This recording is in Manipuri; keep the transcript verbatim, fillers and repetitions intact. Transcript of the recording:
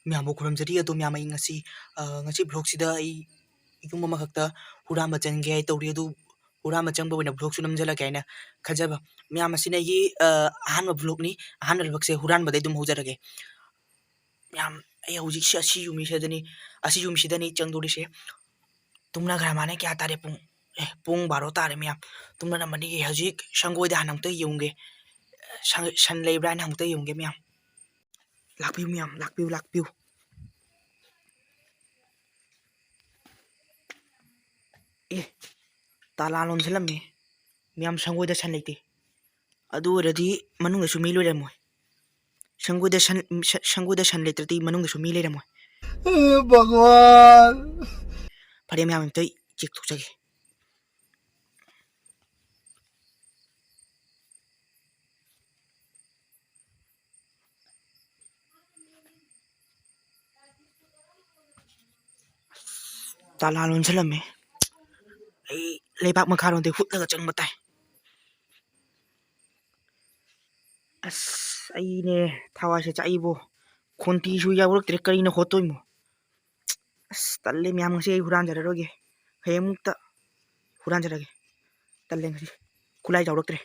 ꯃꯌꯥꯝꯕꯨ ꯈꯨꯔꯨꯝꯖꯔꯤ꯫ ꯑꯗꯣ ꯃꯌꯥꯝ, ꯑꯩ ꯉꯁꯤ, ꯑ, ꯉꯁꯤ vlogꯁꯤꯗ ꯑꯩ ꯌꯨꯝ ꯑꯃꯈꯛꯇ ꯍꯨꯔꯥꯟꯕ ꯆꯪꯒꯦ ꯍꯥꯏ ꯇꯧꯔꯤ꯫ ꯑꯗꯨ ꯍꯨꯔꯥꯟꯕ ꯆꯪꯕ ꯑꯣꯏꯅ vlogꯁꯨ ꯅꯝꯖꯜꯂꯒꯦ ꯍꯥꯏꯅ ꯈꯟꯖꯕ꯫ ꯃꯌꯥꯝ, ꯑꯁꯤꯅ ꯑꯩꯒꯤ, ꯑ, ꯑꯍꯥꯟꯕ vlogꯅꯤ꯫ ꯑꯍꯥꯟꯕ vlogꯁꯦ ꯍꯨꯔꯥꯟꯕꯗꯩ ꯑꯗꯨꯝ ꯍꯧꯖꯔꯒꯦ꯫ ꯃꯌꯥꯝ, ꯑꯩ ꯍꯧꯖꯤꯛꯁꯦ ꯑꯁꯤ ꯌꯨꯝꯁꯤꯗꯅꯤ, ꯑꯁꯤ ꯌꯨꯝꯁꯤꯗꯅꯤ ꯆꯪꯗꯣꯔꯤꯁꯦ꯫ ꯇꯨꯝꯅꯈ꯭ꯔ ꯃꯥꯅꯦ꯫ ꯀꯌꯥ ꯇꯥꯔꯦ ꯄꯨꯡ? ꯑꯦ, ꯄꯨꯡ ꯕꯥꯔꯣ ꯇꯥꯔꯦ ꯃꯌꯥꯝ꯫ ꯇꯨꯝꯅꯔꯝꯃꯅꯤꯒꯦ꯫ ꯍꯧꯖꯤꯛ ꯁꯪꯒꯣꯏꯗ ꯍꯥꯟꯅ ꯑꯃꯨꯛꯇ ꯌꯦꯡꯉꯨꯒꯦ꯫ ꯁꯪ-, ꯁꯟ ꯂꯩꯕ꯭ꯔꯥ ꯍꯥꯏꯅ ꯑꯃꯨꯛꯇ ꯌꯦꯡꯉꯨꯒꯦ ꯃꯌꯥꯝ꯫ ꯂꯥꯛꯄꯤꯌꯨ ꯃꯌꯥꯝ, ꯂꯥꯛꯄꯤꯌꯨ, ꯂꯥꯛꯄꯤꯌꯨ꯫ ꯑꯦ, ꯇꯥꯂꯥ ꯂꯣꯟꯁꯤꯜꯂꯝꯃꯦ꯫ ꯃꯌꯥꯝ, ꯁꯪꯒꯣꯏꯗ ꯁꯟ ꯂꯩꯇꯦ꯫ ꯑꯗꯨ ꯑꯣꯏꯔꯗꯤ ꯃꯅꯨꯡꯗꯁꯨ ꯃꯤ ꯂꯣꯏꯔꯝꯃꯣꯏ꯫ ꯁꯪꯒꯣꯏꯗ ꯁꯟ, ꯁ-, ꯁꯪꯒꯣꯏꯗ ꯁꯟ ꯂꯩꯇ꯭ꯔꯗꯤ ꯃꯅꯨꯡꯗꯁꯨ ꯃꯤ ꯂꯩꯔꯝꯃꯣꯏ꯫ ꯚꯒꯋꯥꯟ! ꯐꯔꯦ ꯃꯌꯥꯝ, ꯑꯝꯇ check ꯇꯧꯖꯒꯦ꯫ ꯇꯥꯂꯥ ꯂꯣꯟꯁꯤꯜꯂꯝꯃꯦ꯫ ꯑꯩ ꯂꯩꯕꯥꯛ ꯃꯈꯥꯔꯣꯝꯗꯩ ꯍꯨꯠꯂꯒ ꯆꯪꯕ ꯇꯥꯏ꯫ ꯑꯁ, ꯑꯩꯅꯦ ꯊꯋꯥꯏꯁꯦ ꯆꯥꯛꯏꯕꯣ꯫ ꯈꯣꯟꯊꯤꯁꯨ ꯌꯥꯎꯔꯛꯇ꯭ꯔꯦ, ꯀꯔꯤꯅ ꯍꯣꯠꯇꯣꯏꯃꯣ? ꯑꯁ, ꯇꯜꯂꯦ ꯃꯌꯥꯝ, ꯉꯁꯤ ꯑꯩ ꯍꯨꯔꯥꯟꯖꯔꯔꯣꯏꯒꯦ꯫ ꯍꯌꯦꯡꯃꯨꯛꯇ ꯍꯨꯔꯥꯟꯖꯔꯒꯦ꯫ ꯇꯜꯂꯦ ꯉꯁꯤ꯫ ꯈꯨꯠꯂꯥꯏ ꯌꯥꯎꯔꯛꯇ꯭ꯔꯦ꯫